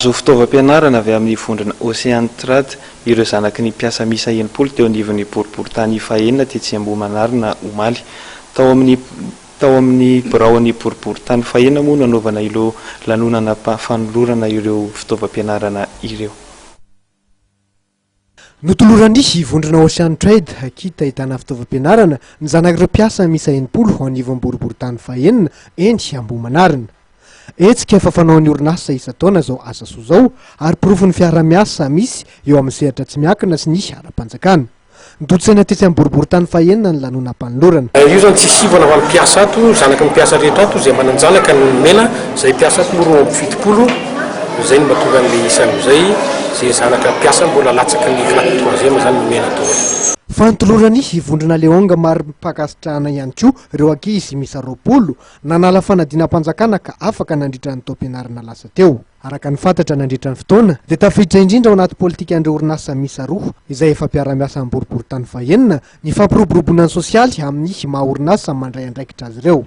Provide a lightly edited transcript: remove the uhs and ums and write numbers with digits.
Nahazo fitaovam-pianarana avy amin'ny vondrona Ocean Trade ireo zanaky ny mpiasa miisa 60 teo anivon'ny boriborintany fahenina tetsy Ambohimanarina omaly. Tao amin'ny tao amin'ny biraon'ny boriborintany fahenina moa no nanaovana ireo lanonana fanolorana ireo fitaovam-pianarana ireo. Notoloran'ny vondrona Ocean Trade kit ahitana fitaovam-pianarana ny zanak'ireo mpiasa miisa 60 ao anivon'ny boriborintany fahenina eny Ambohimanarina. Hetsika efa fanaon'ny orinasa isan-taona izao asa soa izao ary porofon'ny fiaraha-miasa misy eo amin'ny sehatra tsy miankina sy ny ara-panjakana. Nodotsaina tetsy amin'ny boriborintany fahenina ny lanonam-panolorana. Io izany tsy sivana ho an'ny mpiasa ato, zanaky ny mpiasa rehetra ato, izay manan-janaka no nomena, izay mpiasa ato moa 72, izay no mahatonga an'ilay isa amin'izay, izay zanaka mpiasa mbola latsaky ny classe troisième izany nomena daholo. Fanoloran'ny vondrona Leong mari-pankasitrahana ihany koa ireo ankizy miisa 20 nanala fanadinam-panjakana ka afaka nandritra ny taom-pianarana lasa teo. Araka ny fantatra nandritra ny fotoana dia tafiditra indrindra ao anaty politikan'ireo orinasa miisa roa izay efa mpiara-miasa amin'ny boriborintany fahenina ny fampiroboroboana ny sosialy amin'ny maha orinasa mandray andraikitra azy ireo.